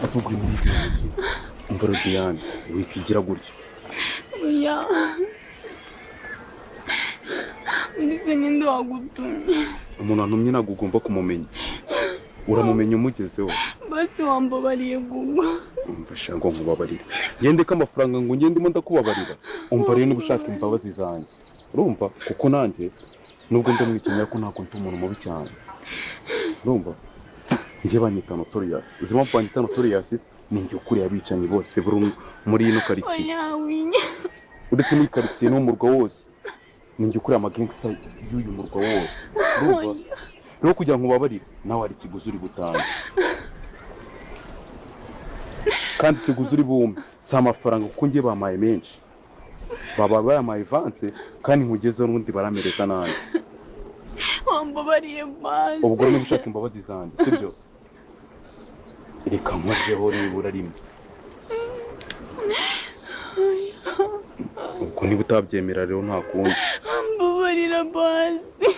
Ese ubwo uri muri ibyo bintu? Umva rero Diane, wikigira gutya. Oya, mbese ninde wagutumye? Umuntu wantumye ntabwo ugomba kumumenya, uramumenya umugezeho. Basi wambabariye Gugu. Umva sha, ngo nkubabarire, ngende ko amafaranga ngo ngende ndimo ndakubabarira. Umva rero, niba ushaka imbabazi zanjye, urumva, kuko nanjye nubwo ndamwicanyi ariko ntabwo ndi umuntu mubi cyane, urumva, njye banyita Notorious. Uzi impamvu banyita Notorious? Ni njye ukuriye abicanyi bose buri umwe muri ino karitsiye. Oya, winye. Uretse muri karitsiye no mu murwa wose, ni njye ukuriye amagangsta y'uyu murwa wose, urumva? Rero kugira ngo ubabarire, nawe hari ikiguzi uri butanga, kandi ikiguzi uri bumpe si amafaranga, kuko njye bamaye menshi, baba bayampaye avance, kandi nkugezeho n'ubundi baramereza nabi. Wambabariye basi. Ubwo niba ushaka imbabazi zanjye, sibyo, reka nkozeho nibura rimwe. Ubwo niba utabyemera rero, nta kundi. Mbabarira basi.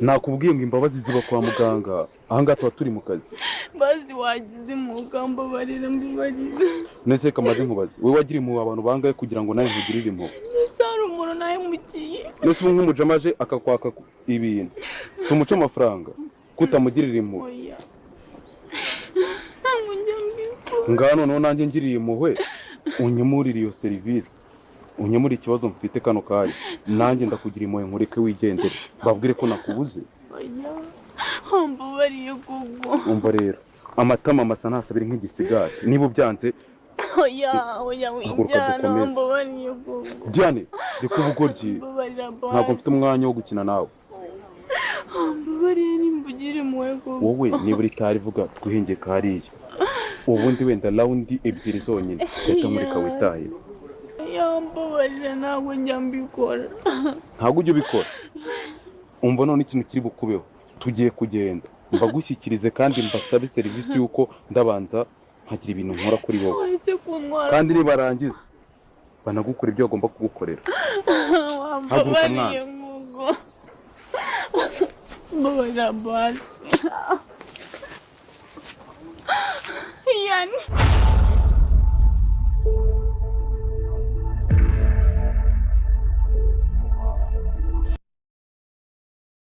Nakubwiye ngo imbabazi ziba kwa muganga, ahangaha tuba turi mu kazi. Basi wagize impuhwe, mbabarira, mbabarira. Nese reka maze nkubaze, wowe wagira impuhwe abantu bangahe kugira ngo nawe nkugirire impuhwe? Mbese hari umuntu nahemukiye? Nese ubu nk'umujama aje akakwaka ibintu, si umuco amafaranga, kutamugirira impuhwe? Oya, ntabwo njya mbikora. Ngaha noneho nanjye ngiriye impuhwe, unyemurire iyo serivisi, unyemurire ikibazo mfite kano kanya, nanjye ndakugira impuhwe nkureke wigendere, mbabwire ko nakubuze. Oya, mbabariye Gugu. Umva rero, amatama masa ntasabire nk'igisigati, niba ubyanze Oya, oya. Haguruka. Wijyana. Dukomeze. Mbabariye Gugu. Diane, reka ubugoryi. Mbabarira basi. Ntabwo mfite umwanya wo gukina nawe. Mbabariye, nimba ugira impuhwe Gugu. Wowe niba uri tari vuga twihengeka hariya, ubundi wenda round ebyiri zonyine reka mureka witahire. Oya, mbabarira, ntabwo njya mbikora. Ntabwo ujya ubikora. Umva none ikintu kiri bukubeho, tugiye kugenda mbagushyikirize kandi mbasabe serivisi y'uko ndabanza nkagira ibintu nkora kuri wowe. Wese kuntwara. Kandi nibarangiza banagukora ibyo bagomba kugukorera. Haguruka. Wambabariye. Mwana. Gugu, mbabarira basi. Yani.